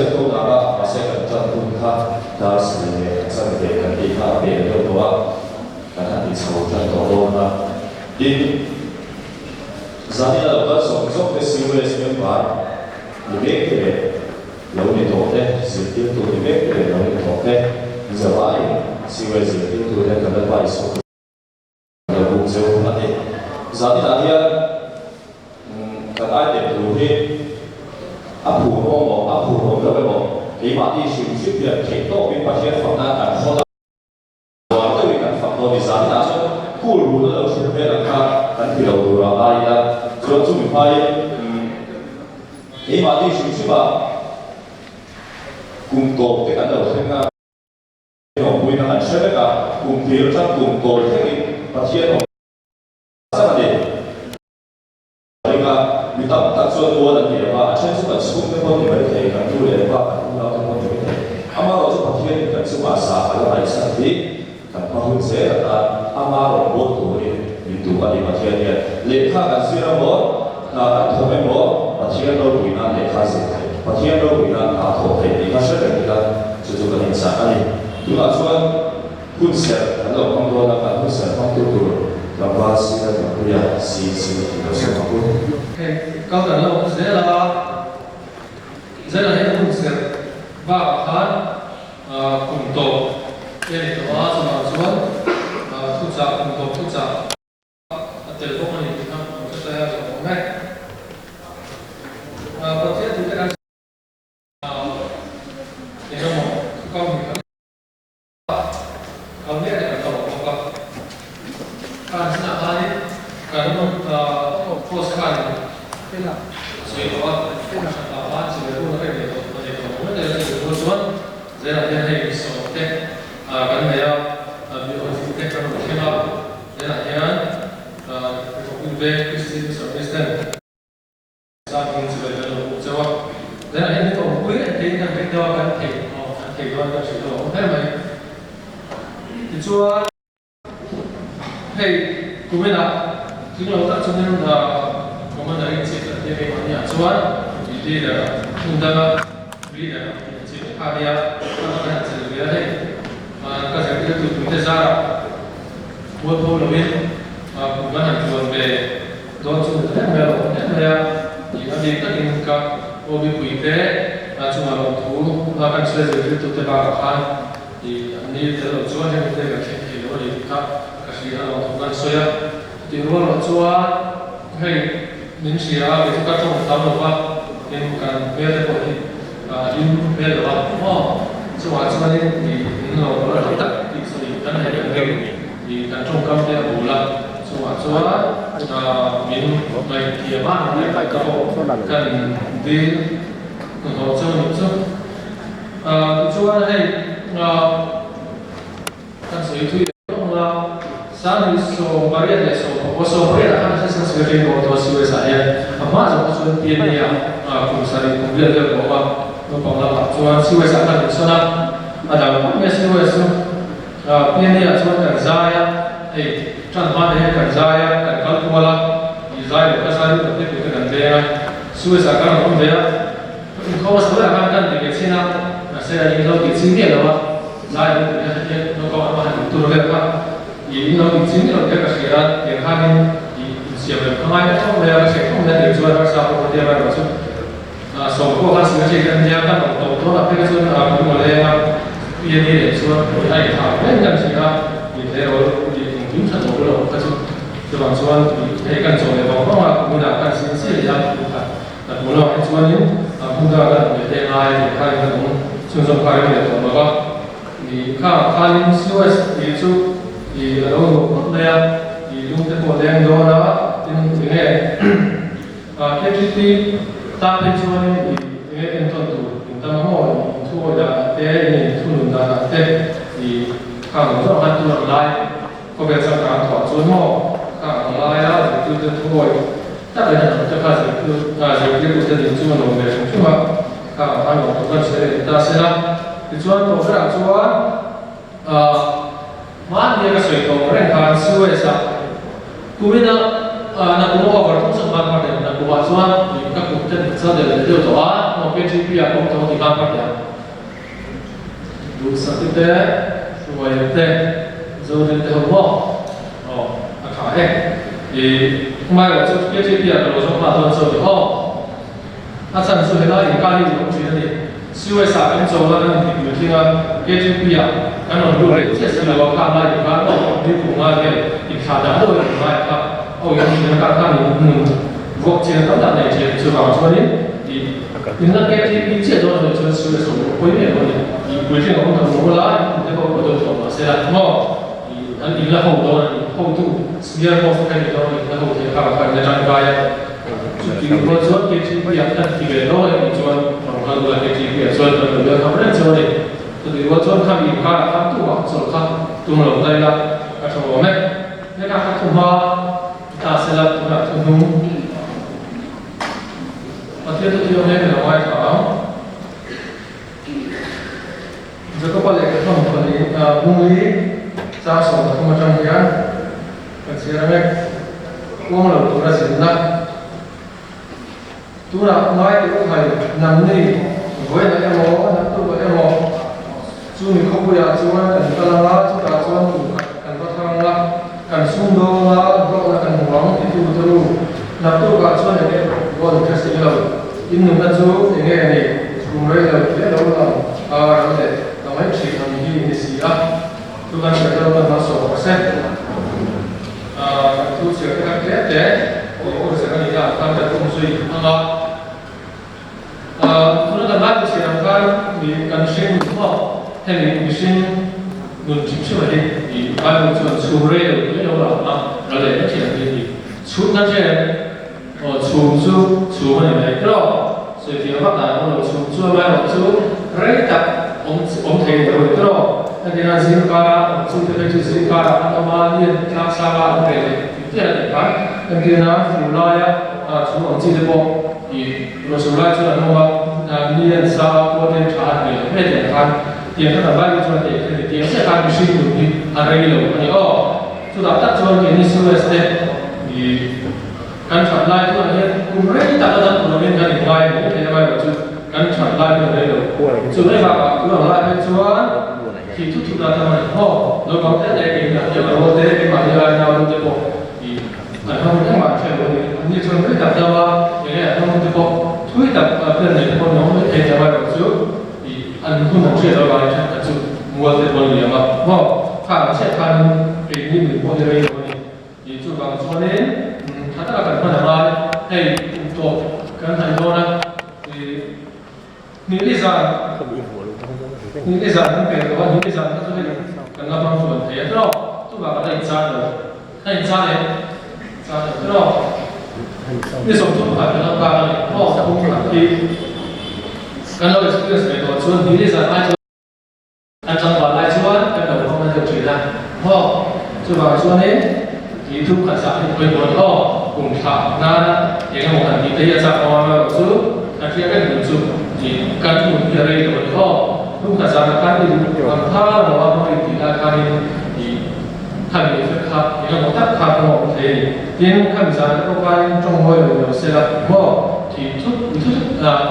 zel tho nak a, mahse kan tan hun kha dar sarih leh chanve kan tih kha a pel deuh tawh a, kan han ti chho tan tawh dawn a. Tin, zanin a lo kal zawng zawng te CUS member ni mek te leh lo ni tawh te, zirtirtu ni mek te leh lo ni tawh te, zavaiin CUS zirtirtu te kan Lalpa Isua Lo buk zeuh a ni. Zaninah hian kan item tur hi a phur awm maw, a phur awm lo emaw, keimahni hrim hrim hian theih tawpin Pathian fak nan kan hawn a, uar deuhin kan fak dawn a ni. Zaninah chuan kul runa lo hril vel ang kha kan ti lo tur a ngai ila, chuan chumi hmain keimahni hrim hrima kum tawp te kan lo thleng a. Awmpuina kan hre vek a, kum tir atang kum kawl thlengin Pathian awm chang a ni. Ring a, mi tam tak chuan mual an liam a, a then chu kan chhungte pawh ni mai thei, kan nu leh pa, kan unau te pawh ni mai thei. Amaherawhchu Pathianin kan chungah sa a la ngaihsan hi kan hma hun zel atan ama rawn buat turin min duh a ni. Pathian hian lehkha kan zir emaw, hna kan thawk emaw, Pathian ropui nan lehkha zir theih, Pathian ropui nan hna thawh theih tih kha hre reng ila, Chu chu kan inchah a ni. Tunah chuan hun serh kan lo hmang dawn a, kan hun serh hmangtu tur tlangval Sir Tlangpuia si si tih lo sawi hmak u. Hei kal kan lo awm zel a, Zela hian hun serh bakah khan kum tawp te a ni tawh a, chuvang chuan thuchah kum tawp thuchah a tel bawk a ni tih kha kan hre tlai a, a awm e. Pathian tute kan. Engemaw thukam hi kan kal mek kan la awm bawk a, khan chinah khanin kan post khanin sawi tawh a, hranpa khan chibai hun a reng leh tawh a nei tawh lo mai a ni rual chuan zelah hian hei misawm te kan nei a, mi te kan rawn thleng a, zelah hian Republic Bank Christian Service ten. Zan in chibai kan lo buk chauh a, tunah hian min awmpui reng theiin kan ring deuh a, kan thei aw kan thei dawn kan hrilh lo awm hle mai. Tichuan hei kuminah tling lo tak chungin Commander in Chief kan tia keimahni ah chuan i leader ah hmun danga leader ah tih ang chi vek kha a nia, ka va kan han chelh ve a hei ka zirtirtu puite zarah mualpho loin kum kan han tluan ve. Dawn chu ni hle mai a lo awm hle mai a, i a bik takin ka aw mipuite chungah lawmthu a kan sawi zirtirtute bakah khan i an ni tel lo chuan hemi te kan thleng thei lo a ni tih kha ka hria a lawmthu kan sawi a. Tih rual loh chuan hei min hria a, kei chu ka tawng tam lo va, tin kan hmel te pawh hi a hlim hmel lo a maw, chungah chuanin i in lo lo tak tih sawi kan nei reng reng. I kan tawngkam te a bul a, chungah chuan min ngaihthiam a, ka pawh kan dil hnathawh chauh a nih chu. Tichuan hei kan sawi thui leh hlawm a, Sangni 88 18 ah khan Assistant Secretary ka awm tawh a COS ah hian a hma zawk te chuan PNA ah kum sarih kum riat vel ka awm a, naupang lamah chuan COS ah khan insawn a, a dang khawp mai a COS chu. PNA ah chuan kan zai a, hei tan hma te hian kan zai a, kan kal kual a, i zai loh kha zai lut loh te pawh te kan veng a, Suez ah kan rawn awm ve a, inkhawm a sawi ah khan kan ti ve chin a, mahse a in lo tih chin miah lo a, zai lo tih hian hetiang naupang an han intur vel kha i in lo tih chin miah lo te ka hria a, tiang khanin i insiam rem ka ngai ta thawk mai a, ka hriat thawk mai a tih chuan harsa pawh ka tia mai erawh chu Sawm pawh khan sui a nia kan awm tawh dawn a phei chuan a kan awleng a PNA leh chuan a inthah reng kan hria a ni tleirawl tih engkim tha tawh lo kha chu chuvang chuan hei kan chaw leh vang vang a kuminah kan sin chiah leh a khat kan hmu lo ah hi chuanin a hmun dangah kan awm leh te ngai a ni khain kan awm chhunzawm kha reng leh tawh lo va ni kha khanin COS tih chu i a lo nuam khawp mai a i lung te pawh leng dawn a tin enge KTP tan phei chuanin i enge entawn tur in tam a maw, i inthu awi danah te, i inthu nun danah te, i khang ang zawng khan tur ang lai khawvel changkang thuah chuan maw khang ang laia zirtirtu thu awi tak leh han awm te kha zirtir zirtirtute din chu a nuam ve hrim hrim a, khang ang khan nuam tur kan sawi leh ta sela. Tichuan tawh berah chuan Hmanni a ka sawi tawh reng khan Suez ah kumina nakum over thum sang hman hman em nakum ah chuan ka kum te nih chuan del leh deuh tawh a, maw KTP ah ka awm tawh a ti. hla ka hria. Duhsakte te, Hruaia te, Zorin te ho maw? Aw, a tha e. I hmaerawh chu KTP ah ka lo zawng nghal dawn chaw ni aw. A chhan chu helai inkar hi duhawm thin a ni. CUS ah kan chawl a, kan inti puitling a, KTP ah kan rawn lut leh chiah si lo a, khang lai inkar maw ni kum nga vel inthlah dah deuh a ni ngai kha. Aw in thin a kar khan in hmun vuak chin a tam tak nei thin. Chuvang chuanin i inla KTP chiah dawn a nih chuan CUS awm pawh pawi miah lo a ni. I puitling a awm ta mawh la, in kum te pawh pawh dawn tawh mahse la maw i an inla ho dawn a ni. Hotu senior most te kha ni dawn a ni, inla ho thei a kar khan inla tangkai a. Chuti rual chuan KTP ah khan ti ve dawn a nih chuan rawn kal ula KTP ah chuan kan lo welcome reng chu a ni. Chuti rual chuan khami inkarah khan tumah chawlh kha tum lo ta ila ka tha awm e. Heta kha thu hma ta sela tunah thu hnung Pathian chu thiang hle min lo ngaithla ang. Jakoba lehkha hlawm pali bungli chang 13 atang hian kan chhiar ang e. Kuang lo tura zinna Tunah ngai teh u hai nangni vawiinah emaw naktukah emaw chumi khawpuiah chuan kan kal anga chutah chuan kum khat kan va thar anga kan sumdawnga hlawkna kan hmu ang ti tu te u naktukah chuan enge goal hre si lo in nunna chu enge a ni chhum rei lo hle lo lang a ram leh ka mai thin ang hi ni si a chu kan hre lo kan hmasawm ka se. Kan thu chhiar te kha tlem te aw zir a ni a, khan kan awm zui ang a. Tuna kan lai chhiar ang khan mi kan hring nun maw hemi mihring nun hrim hrim a hi i Bible chuan chhum rei lo tih lo lang a, ral leh mai thin ang hi a ni. Chhum kan hre em? Aw chhum chu chhum a ni mai tawh. Sawifiah vak dan awm lo chhum chu amaherawh chu rei tak awm awm thei lo ni tawh. Hetiang a zing kara awm chu te phei chu zing karah an awm a, lian tlang sanga an reh leh tih te a ni khan. Entirna fur laia chhum ang chi te pawh i ruahsur lai chuan an awm a, lian sa khua te tha an reh leh mai a tih ang khan tiang kha kan Bible chuan a teh kher a ni. Tiang chiah khan mihring nun hi a rei lo a ni aw. Chutah tak chuan keini Suez te i. Kan that lai chuan hian kum rei tak a dam turin kan inngai a ni thei a, amaherawh chu kan that lai hun a rei lo. Chu rei bakah tun ang lai phei chuan khi thut thut a tam a ni maw? Naupang te leh keimah hi a rual te, keimah hi lai nau te pawh i an hmang engmah an hre lo a ni. Anni chuan rei tak dam a, enge an hmang te pawh thui tak pian nei te pawh an awm mai thei a ni, amaherawh chu i an hun an hriat loh avangin thenkhat chu mual te pawh an liam a maw? Kha ang chiah khanin keini min pawh hi rei lo a ni. Tih chu vang chuanin tha taka kan hman a ngai. Hei kum tawp kan hnaih dawn a, ih hnih zan hnih zan kan pek tawh a, hnih zan kha chu hei kan la hmang tluan thei a tawk. Chuvang kan la inchar lo, a inchar em? Char lo tawk. Ni 31 kan lo kar a ni maw? Kum khat hi kan lo experience ve tawh chuan hnih zan ai chuan Kan tlangval lai chuan kan lo hmang na deuh thin a maw? Chuvang chuanin tih thu khat zah hi pawimawh ni aw, kum thlah nana eng emaw han tih te hi a chak awm erawh chu kan hriat reng duh chu tih kan hmun hi a rei lo a ni aw. Kum khat zahna khan i duh ang kha lo a hmang i tih lai khanin tih khami effect kha eng emaw tak kha kawng a awm thei a ni. Tin, khami zahna pawh khanin tawng mawi lo ni lo sela maw? Tih thut i thut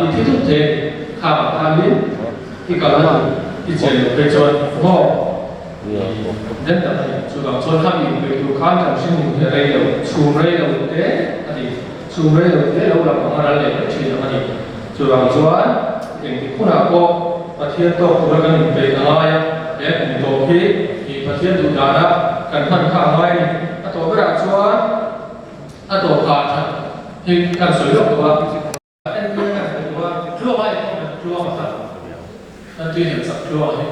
i thi thut thei a ni. Kha ang khanin. I kal a i chian loh phei chuan maw den tak a ni. Chuvang chuan kha mi inpeih tur khan kan hring nun hi a rei lo, chhum rei lo te a ni. Chhum rei lo te lo lang ang a ral leh mai thin ang a ni. Chuvang chuan engtik hunah pawh Pathian tawk tura kan inpeih a ngai a, he kum tawp hi i Pathian duh dana kan hman kha a ngai a ni. A tawp berah chuan a tawp kha that hi kan sawi lawk tawh a. En tir kan sawi duh a, tluang a inkhawm em tluang a khat kan tui hnem chak tluang a hi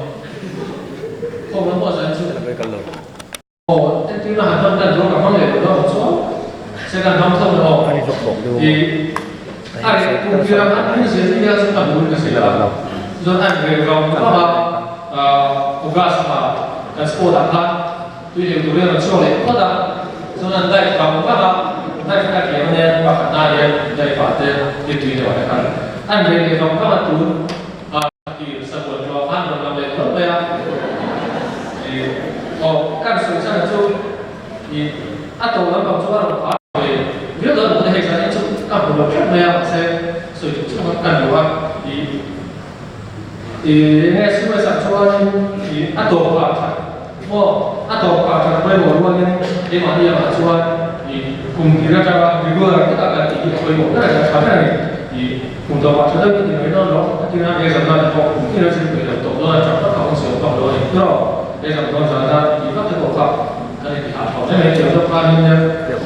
khawm lam pawh zain chu aw en tir na han hmang tan tur ka hmang leh lo ang chuan se kan hmang tho na aw i a reh kum tir ang an zir nia chu ka hmu in ka hria a chuan an reh vang vang a August thla kan sport ah khan Tui leh turin an chhuak leh phawt a, chuan an dive vang vang a, dive kha thiam ania pakhat na hian dive ah te i tui deuh ah te khan an reh leh vang vang a tun a tir sabuan ruah khan rawn lang leh hlauh mai a, i aw kan sawi chhan chu i a to lampang chu a rawn phah ve viau dawn ang hei zan hi chu ka hmu lo hrep mai a mahse sawi chung chung kan duh a i. I enge US ah chuanin i a tawp kah that maw a tawp kah that pawimawh rualin keimahni angah chuan i kum tir atanga regular taka kan tih hi a pawimawh ber a ni, a tha ber a ni. I kum tawpah tha deuhin i mai dawn lo, a tirah exam nan pawh kum tir a zir peih lo tawp dawn a, tha tak a awm chhiau vak lo a ni. Tiraw exam dawn zana tih vak te pawh kha kan intihah tho mai mai thiam deuh khanin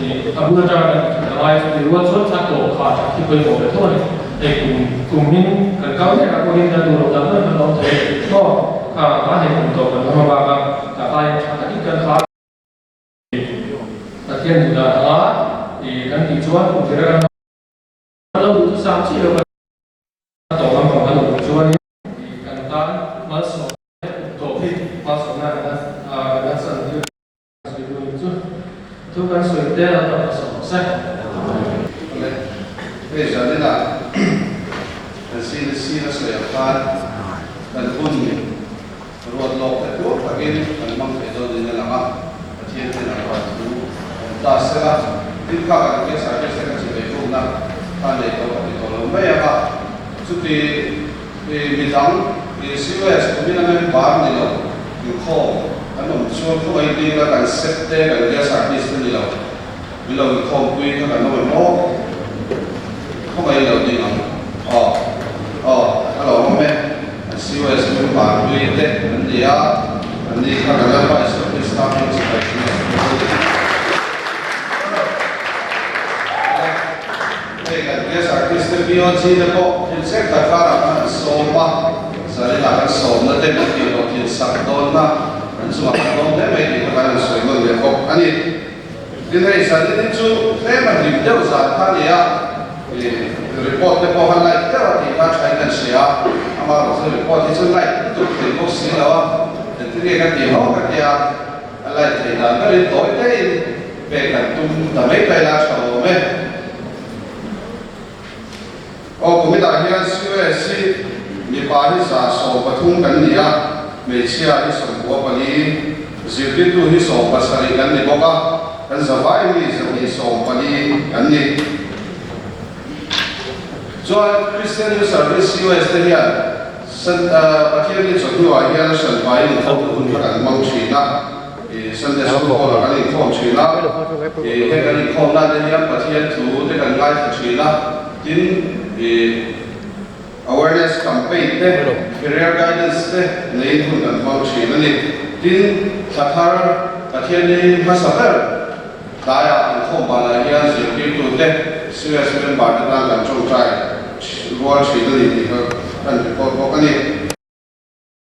i a bul atanga kan tih that a ngai chu tih rual chuan a tawp kha that hi pawimawh ve tho a ni. Hei kum kumin kan kal mek a pawhin kan duh loh dan dawn kan awm thei maw? Kha kha hei kum tawp kan awm avanga ka aiin tha takin kan khar i Pathian duh dan anga i kan tih chuan kum tir a kan lo duh chu sang chiah lo kan tawh lampang kan awm chuan i kan tan malsawm kum tawp hi malsawmna kan kan san tir Sawi tur chu chu kan sawi te a tak a sawm se. Awle, hei zanin ah kan CNC a sawi ang khan kan hun ruat lawk te tuar takin kan hmang thei dawn niin a lang a, Pathian hnenah ruat thu awm ta sela, tin kha kan guest artist te kan chhipei bukna kha nei tawh ka ti tawh lo mai ang a, chuti midang COS kumina member ni lo inkhawm kan awm chuan khawngaih ding la kan set te kan guest artist te ni lo min lo inkhawmpui kha kan awm em aw khawngaih lo ding ang aw aw a lo awm e an COS member pui te an ni a an ni kha kan Lalpa Isua Krista hming chibai chu a Hei kan guest artist te POG te pawh thil chek tak karah khan an sawm a, zaninah kan sawmna te min tih hlawh thil sak dawnna kan chungah kan lawm hle mai tih kha kan han sawi nawn leh bawk a ni. Tin hei zanin hi chu tlem a hlim deuh zan kha a ni a, ih report te pawh kha light deuh a tih kha thain kan hria a, amaherawh chu report hi chu light lutuk thei bawk si lo a, engtin nge ka tih ho ka tia a light thei dan berin tawi tein Pek kan tum ta mai mai la tha awm e. Aw kumitah hian COS hi mipa hi 113 kan ni a, hmeichhia hi 94, zirtirtu hi 17 kan ni bawk a, kan zavai mi 214 kan ni. Chuan Christian Youth Service COS te hian Pathian ni chawhnuah hian a hranpaiin inkhawm hun kha kan hmang thin a. I Sunday School Hall ah kan inkhawm thin a, i heng kan inkhawm na te hian Pathian thu te kan ngaithla thin a, tin i awareness campaign te, career guidance te neiin hun kan hmang thin a ni. Tin, thla thar Pathian ni hmasa ber tlaiah inkhawm banah hian zirtirtu te, COS member te tan kan tawngtai rual thin a ni tih kha kan report bawk a ni.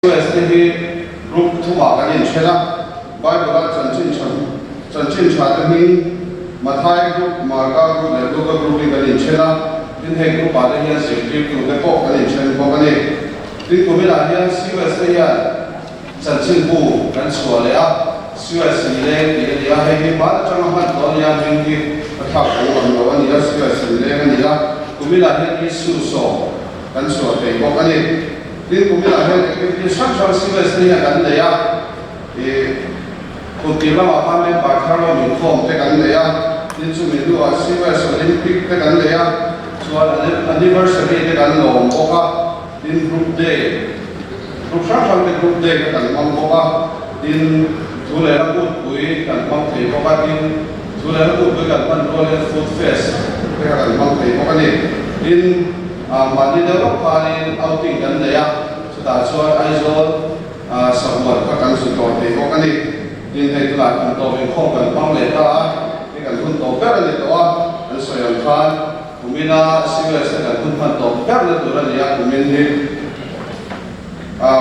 US te hi group thumah kan inthen a, Bible-a chanchin tha chanchin tha te hming Mathai group, Marka group leh Luka group in kan inthen a, tin heng group ah te hian zirtirtu te pawh kan inthen bawk a ni. Tin kuminah hian US te hian chanchin bu kan chhuah leh a, US inleng tih a ni a, hei hi hman atanga hman tawh a nia, hming hi a thlak dang lam lo a ni a, US inleng a ni a, kuminah hian issue sawm kan chhuah thei bawk a ni. Tin, kuminah hian activity hrang hrang COS te hian kan nei a, ih khumtir lamah khan member thar lo inkhawm te kan nei a, tin chumi hnuah COS Olympic te kan nei a, chuan anniversary te kan lawm bawk a, tin group day, group hrang hrang te group day kha kan hmang bawk a, tin thu leh hla kutpui kan hmang thei bawk a, tin thu leh hla kutpui kan hman rual hian food fest te kha kan hmang thei bawk a ni. Tin. Mahni deuh lawk khanin outing kan nei a, chutah chuan Aizawl sahuan kha kan zu tawh thei bawk a ni. Tin, hei tunah kum tawp inkhawm kan hmang leh ta a, hei kan hun tawp ber a ni tawh a, kan sawi ang khan kumina COS te kan hun hman tawp ber na tur a ni a, kumin hi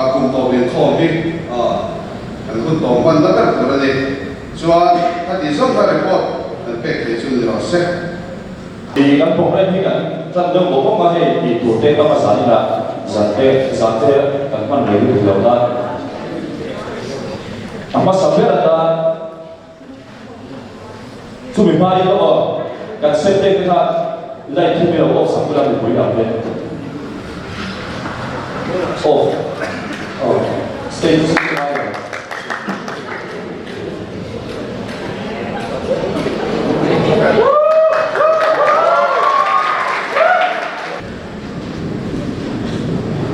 kum tawp inkhawm hi kan hun tawp hman na ber tur a ni. Chuan, khati zawng kha report kan pek thei chu ni rawh se. Tih kan program hi kan tan deuh bawk bawk a, hei tih tur te tam a zan inah zan te zan te kan hman rei lutuk lo nan a hmasa ber atan chumi hma in aw kan set te te kha light hi milo off sak bula mipui lam te off aw stage chu ngai lo.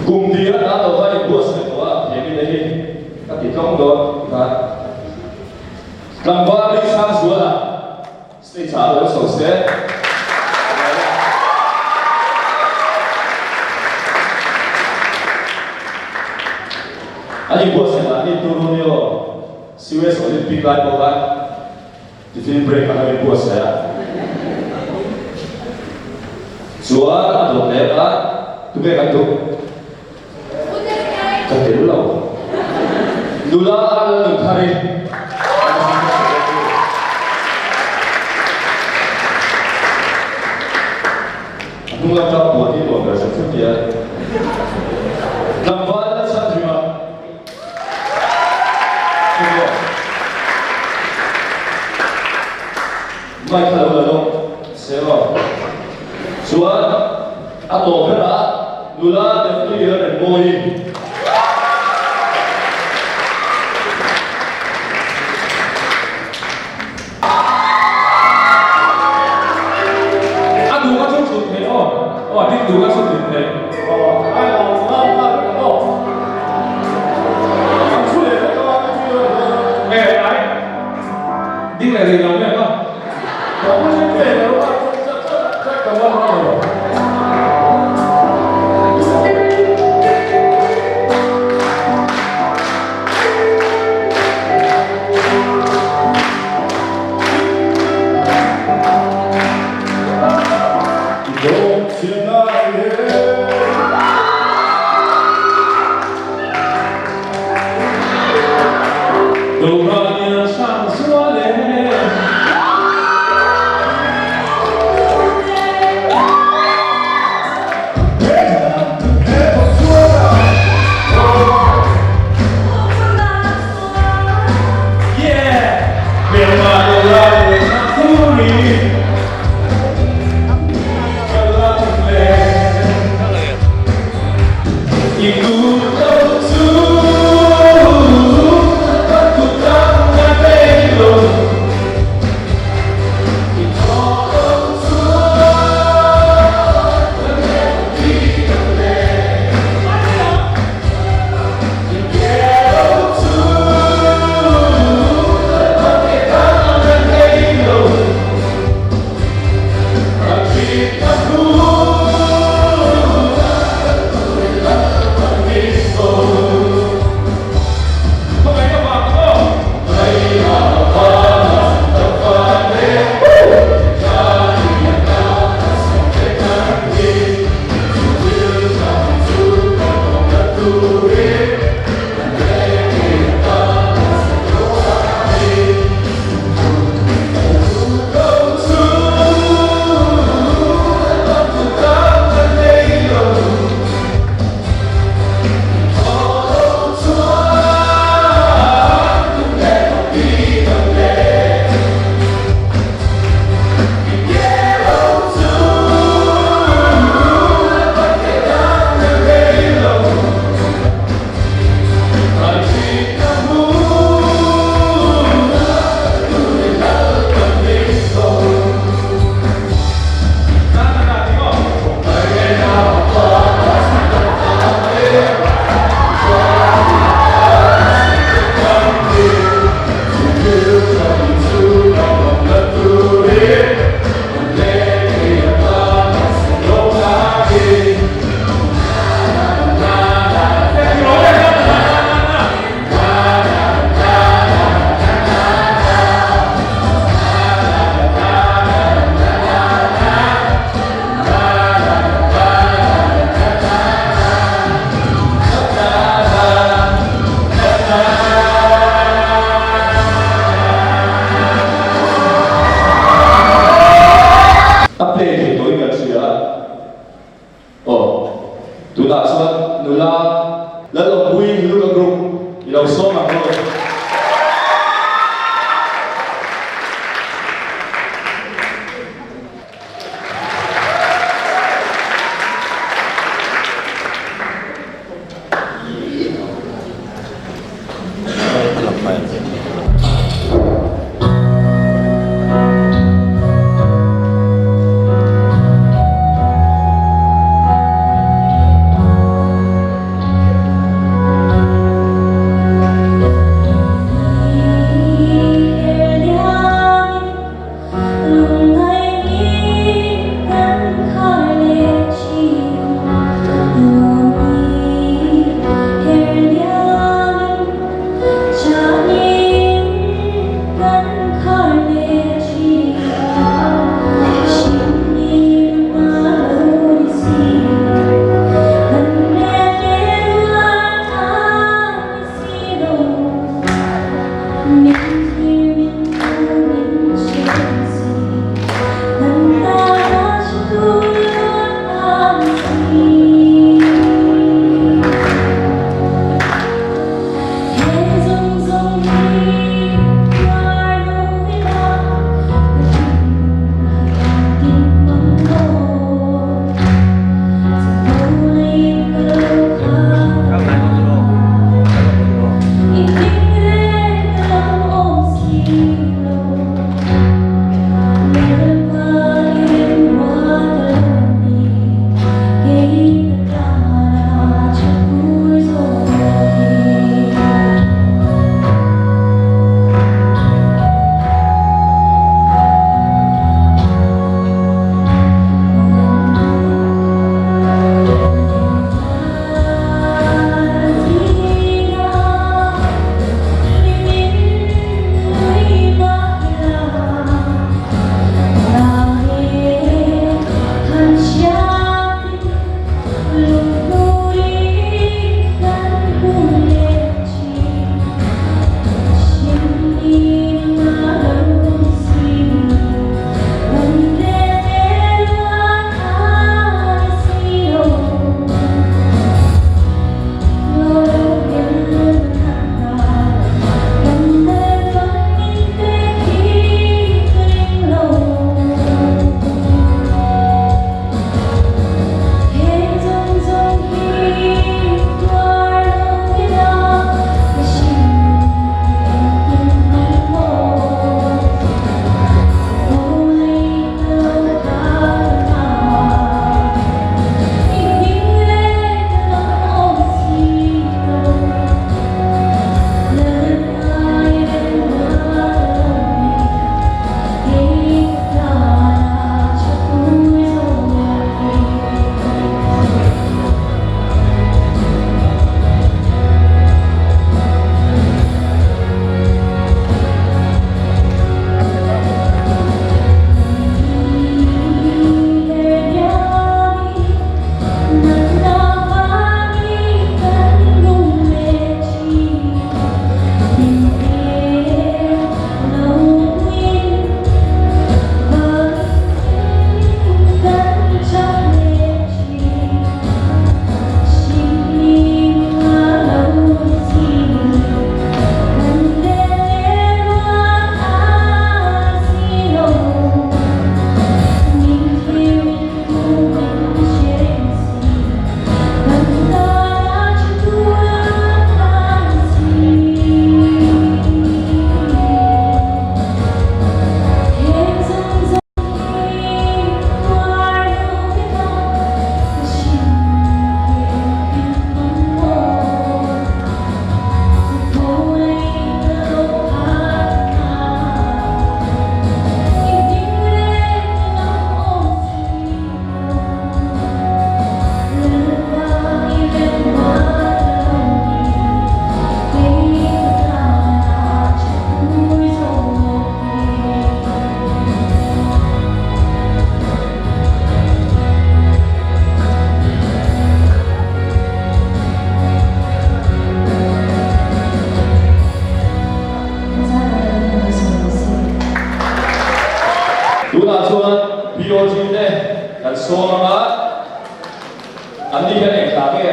Kum tir a ta tawh kha inbuatsaih tawh a, he mite hi ka ti tlawng dawn tikhan tlangval Rinsangzuala stage ah lo chho se. An inbuatsaih dan hi Torunio CUS Olympic lai pawh khan Tiffin break a lo inbuatsaih a, chuan a dawt leh a, Tunge kan duh? Ka tel lo. Nula a la nun thar i A hnung lam tang puan hi nuam ber hrim hrim nia. Tlangval la chhan hrim a. Mic kha lo la lawk se aw. Chuan a tawp berah nula Daphne a rawn mawi. A duh kha chu thut theih aw. Aw a ding duh kha chu thut theih. Nge ai ding leh rih lo nge maw. A play thei tawhin kan hria a. Aw, tunah chuan nula Lalawmpuii Luka Group i lo sawm ang aw.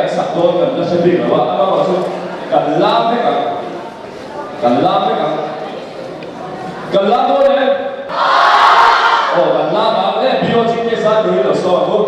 kan sak dawn kan la hre bik lo a, amaherawhchu kan lam vek ang, kan lam vek ang. Kan lam dawn em? Aw kan lam ang e, BOG te zan turin lo sawi ang u.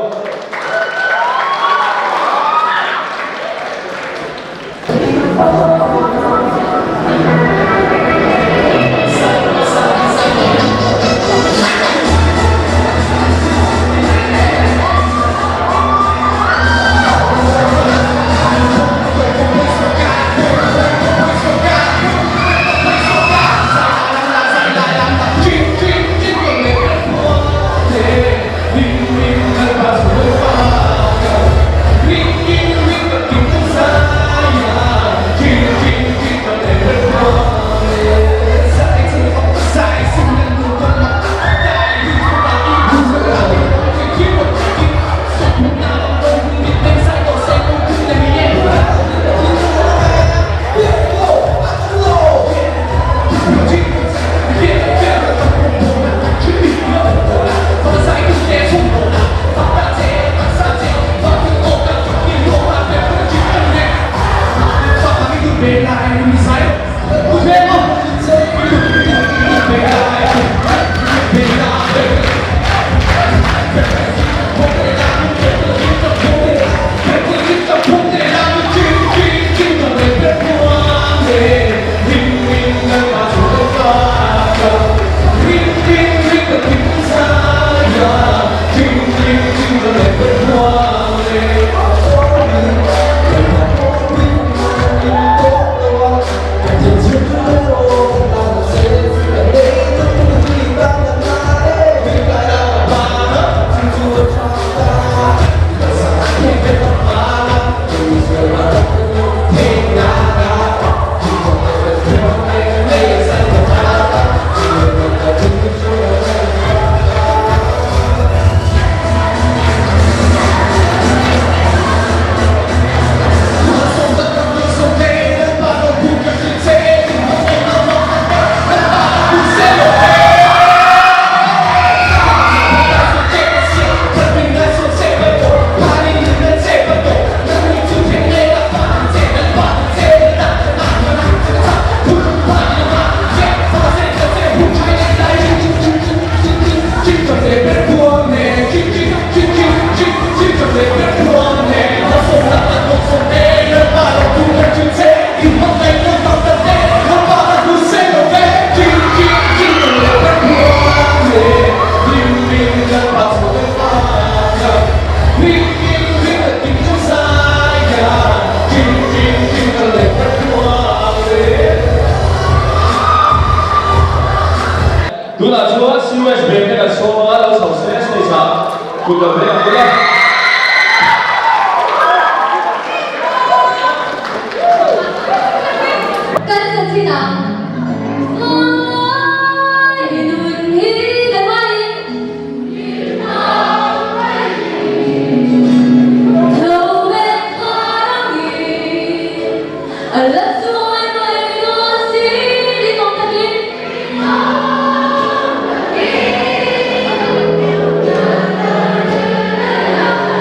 Tunah chuan CUS beng te kan sawm a, lo chho se stage ah kut lo veng ang ila. Kan sa thin ang. Ngai nun hi kan hmain. Tho ve kharangin a la chuai mai dawn si rinawm takin.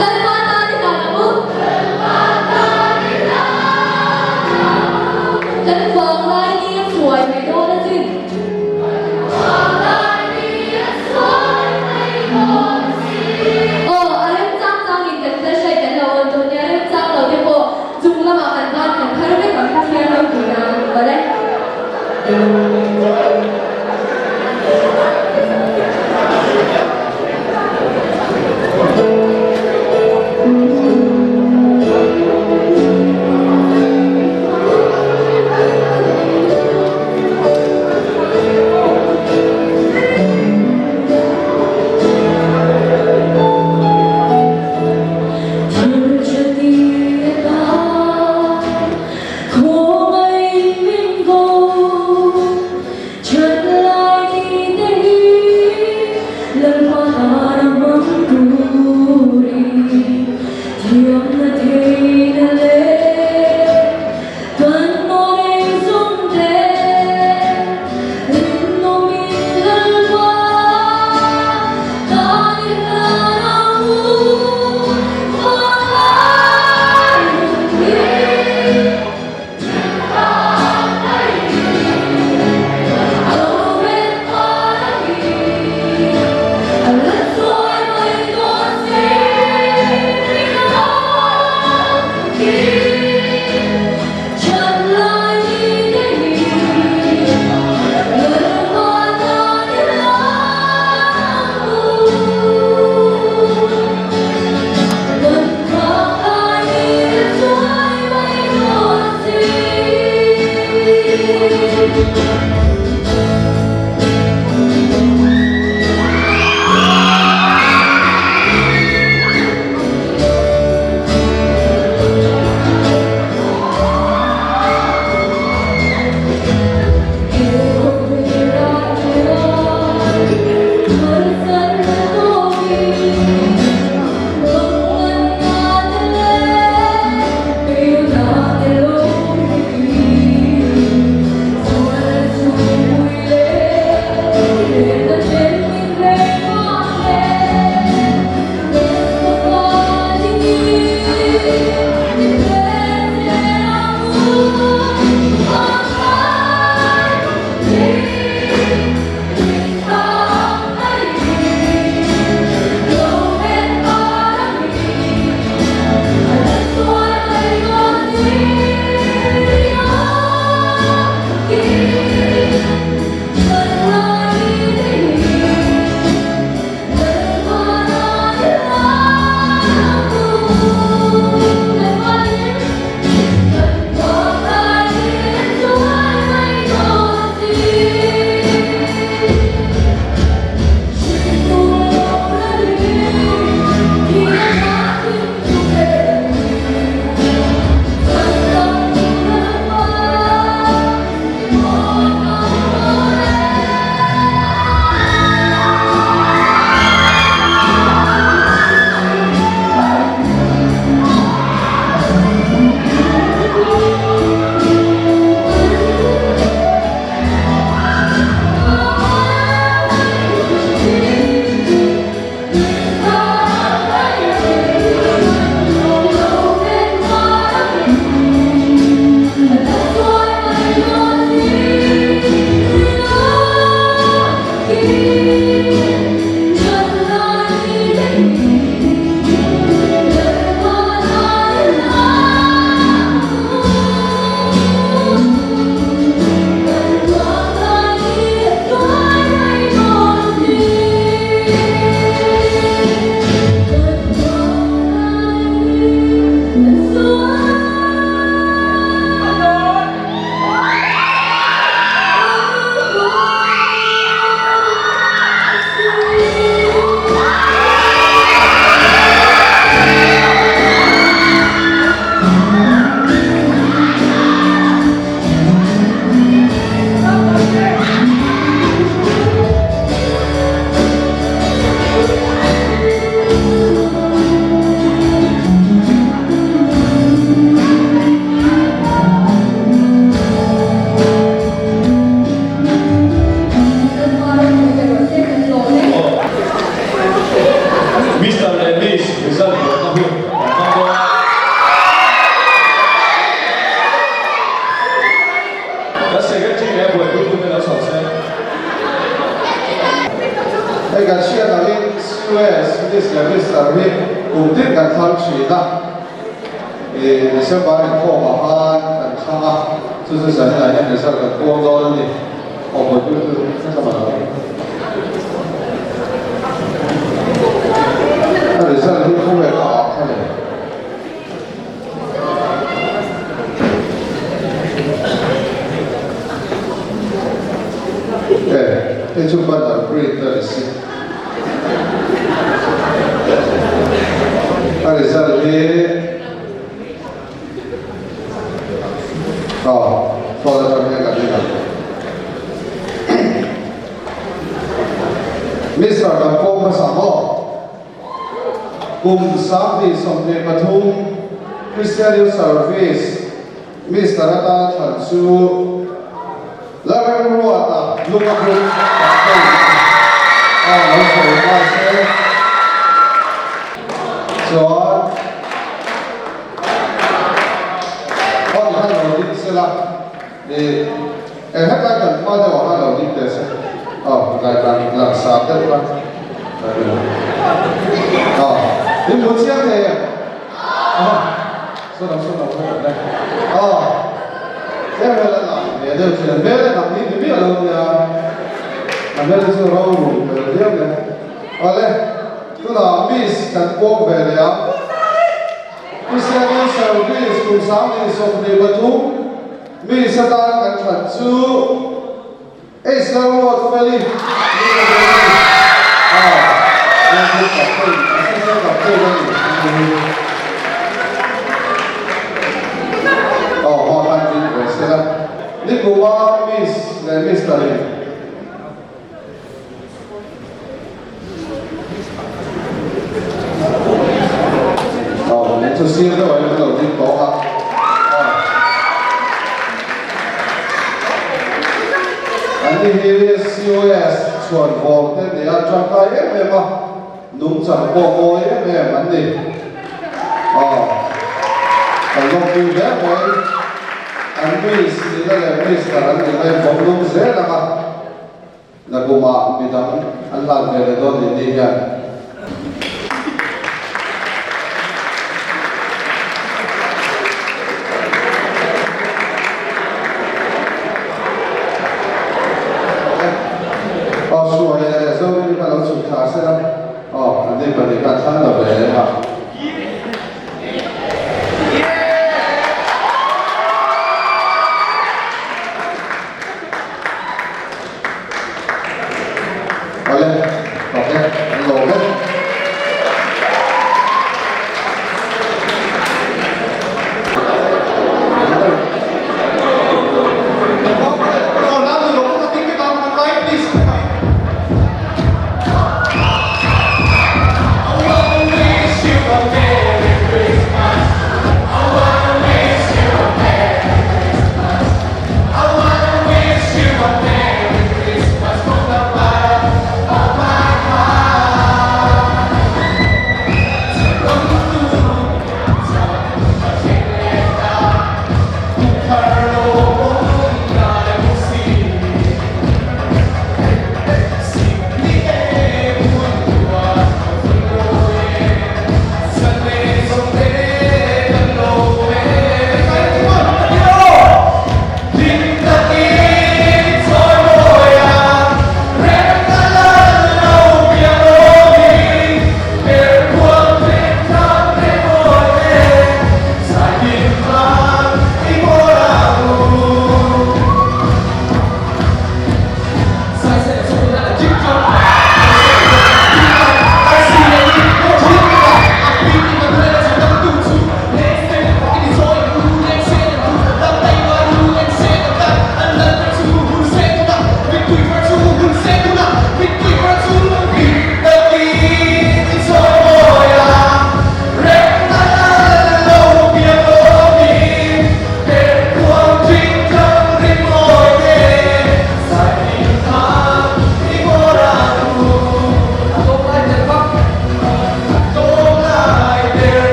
Lalpa tan i hlan ang u. Kan vanglai ni a chuai mai dawn a chin. Aw, a remchang changin kan flashlight kan lo on dawn nia, remchang lo te pawh chung lamah kan ban kan thar vek ang Pathian ropui nan awle. Miss leh Mister hi kum tin kan thlang thin a, ih December inkhawmah khan kan thlang a, chu chu zaninah hian result kan puang dawn a ni. Aw buaipui chu nasa mah lo. A result hi khawvel a ah kha le. E, hei chu banner print a ni si. A result hi aw phone atang hian kan en ang. Mister kan pawm hmasa maw? Kum 2023 Christian Youth Service Mister atan thlan chu Lalremruata Lunga Group Captain a lo sawi nghal se. Chuan aw tikhan lo ding sela ih eng hetlai kan hma deuh ah khan lo ding teh se aw tlai kan langsar deuh kha aw in hmu chiang thei em aw saw lo saw lo kha kan aw tlem vel a lang ve deuh thin a hmel a dang hi ni miah lo nia a hmel chu ro rum hmel viau mai awle tunah miss kan puang ve leh a. Christian Youth Service kum 2023 mi satan kan that chu Easter Road Feli ni ka dawn a ni. A, Group Captain, Assistant Captain a ni. Aw, hma khan ding ve sela. Nikuma Miss leh Mister in. Aw, min chu sir deuh ah hian ka lo ding tawh a. Aw. An ni hi COS chhuan vawm te an ni a, tangkai em em a, nungchang pawh mawi em em an ni. Aw, kan lawmpui hle mai. An miss nihna leh mister an nihna in vawm lum zel ang a. Nakumah midang an hlan ve leh dawn ni ni hian. Aw Suaia leh Zorini kha lo chhuk thla sela aw an ni pahnih khan thlang lo ve leh a. Awle, tawk e, an lawm e.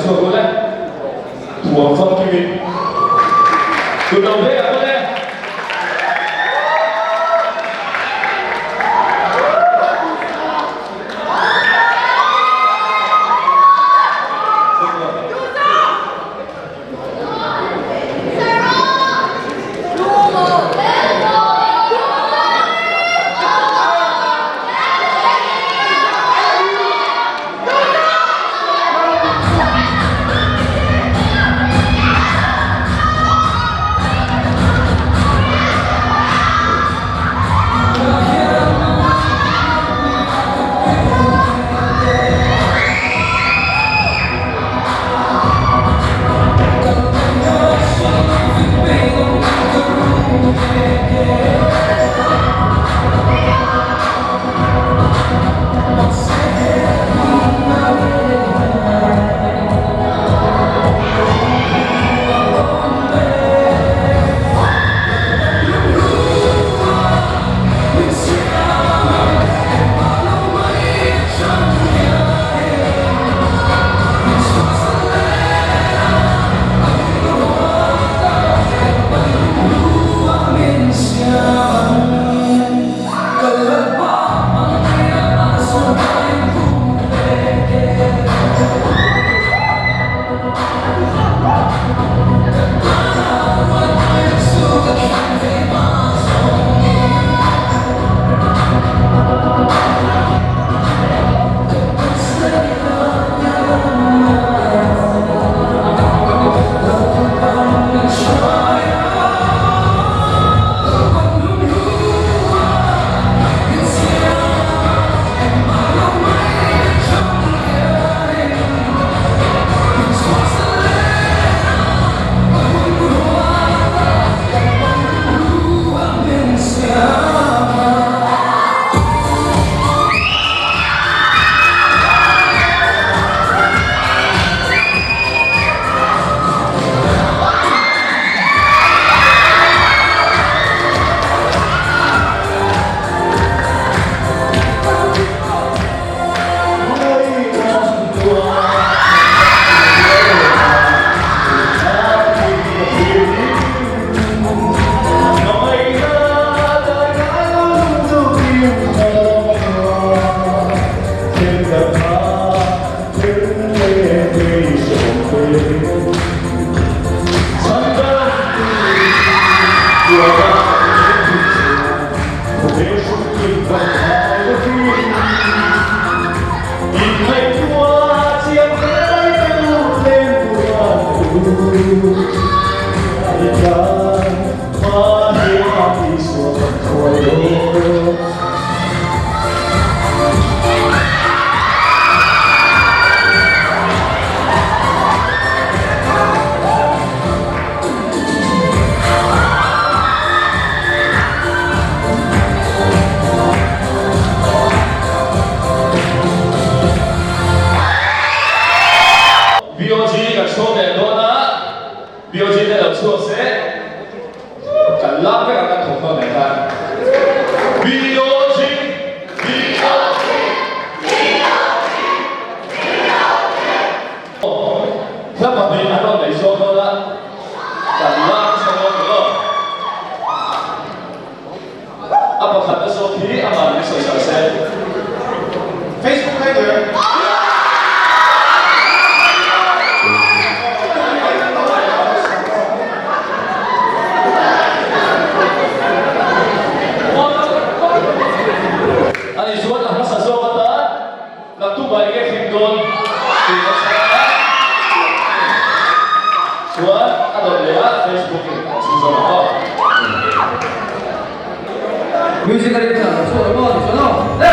chhuak ule. Thuam famkimin kut lo beng ang ule. BOG kan chhuak leh dawn a, BOG te lo chhuak se kan lak vek ang kan thawmhnaw nen khan. BOG! BOG! Hla pahnih an rawn nei zawk dawn a, kan lak nasa dawn ni lo. A pakhatna zawk hi amah min sawi sak se. Facebook hater. Ani chuan a hmasa zawk atan naktuk ah enge thleng dawn tih a chhang a, chuan a dawt leh a Facebook in an chhun zawk ang aw. Music a rin thla chhuak emaw ti chuan aw le.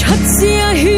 That zia hi.